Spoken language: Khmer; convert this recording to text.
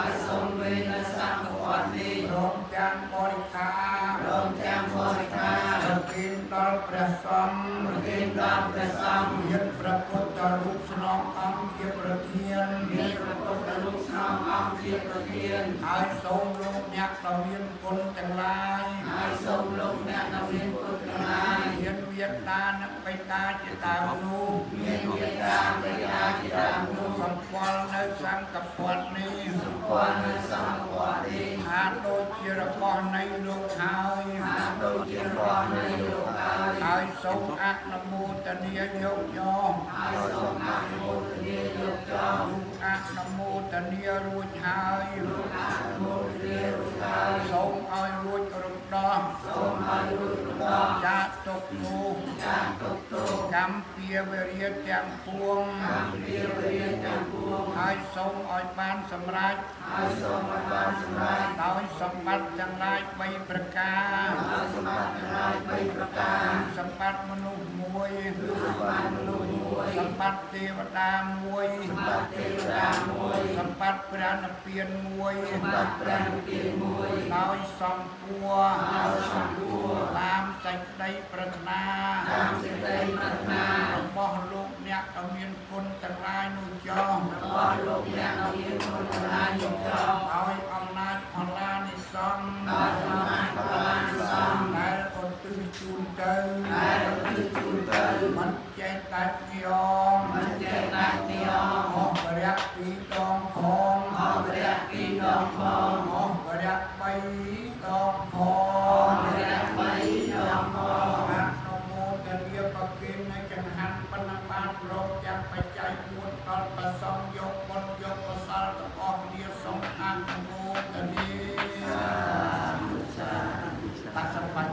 ហើយសូមវេនៅសង្ឃវត្តនេះ ព្រមទាំងបរិខា ព្រមទាំងបរិខា ប្រគេនដល់ព្រះសង្ឃ ប្រគេនដល់ព្រះសង្ឃ មានព្រះពុទ្ធរូបស្នងអង្គជាប្រធាន មានព្រះពុទ្ធរូបស្នងអង្គជាប្រធាន ហើយសូមលោកអ្នកដ៏មានគុណទាំងឡាយ ហើយសូមលោកអ្នកដ៏មានគុណទាំងឡាយ មានមេត្តានិងបេតាជាដើមនោះ មានមេត្តាបេតាជាដើមនោះ សម្គាល់នៅសង្ឃពតនេះ សម្គាល់នៅសង្ឃវត្តនេះ ថាដូចជារបស់នៃលោកហើយ ថាដូចជារបស់នៃលោកហើយ ហើយសូមអនុមោទនាយកចោះ ហើយសូមអនុមោទនាយកចោ លោកអនុមោទនារួចហើយ អនុមោទនារួចហើយ សូមឲ្យរួចរំដោះ សូមឲ្យរួចរំដោះ ចាកទុកទោស ចាកទុកទោស កម្មពៀវរិយទាំងពួង កម្មពៀវរិយទាំងពួង ហើយសូមឲ្យបានសម្រេច ហើយសូមឲ្យបានសម្រេច ដោយសម្បត្តិទាំងឡាយ3ប្រការ ដោយសម្បត្តិទាំងឡាយបីប្រការ សម្បត្តិមនុស្សមួយ សម្បត្តិមនុស្សមួយ សម្បត្តិទេវតាមួយ សម្បត្តិទេវតាមួយ សម្បត្តិព្រះនិព្វានមួយ សម្បត្តិព្រះនិព្វានមួយ ដោយសំពួរ ដោយសំពួរ តាមសេចក្តីប្រាថ្នា តាមសេចក្តីប្រាថ្នា របស់លោកអ្នកដ៏មានគុណទាំងឡាយនោះចោះ របស់លោកអ្នកដ៏មានគុណទាំងឡាយនោះចោះ ដោយអំណាចផល្លានិសង្ឃ ដោយអំណាចផល្លានិសង្ឃ ដែលឧទ្ទិសជូនទៅ ដែលឧទ្ទិសជូនទៅ មិនចេះដាច់និយម មិនចេះដាច់និយម អស់វរៈពីរដងផង អស់វរៈពីរដងផង អស់វរៈបីដងផ ង អស់វរៈបីដងផង អនុមោទនាប្រគេននៅចង្ហាន់បណ្ណបានព្រមទាំងបច្ច័យ4ដល់ប្រសងយក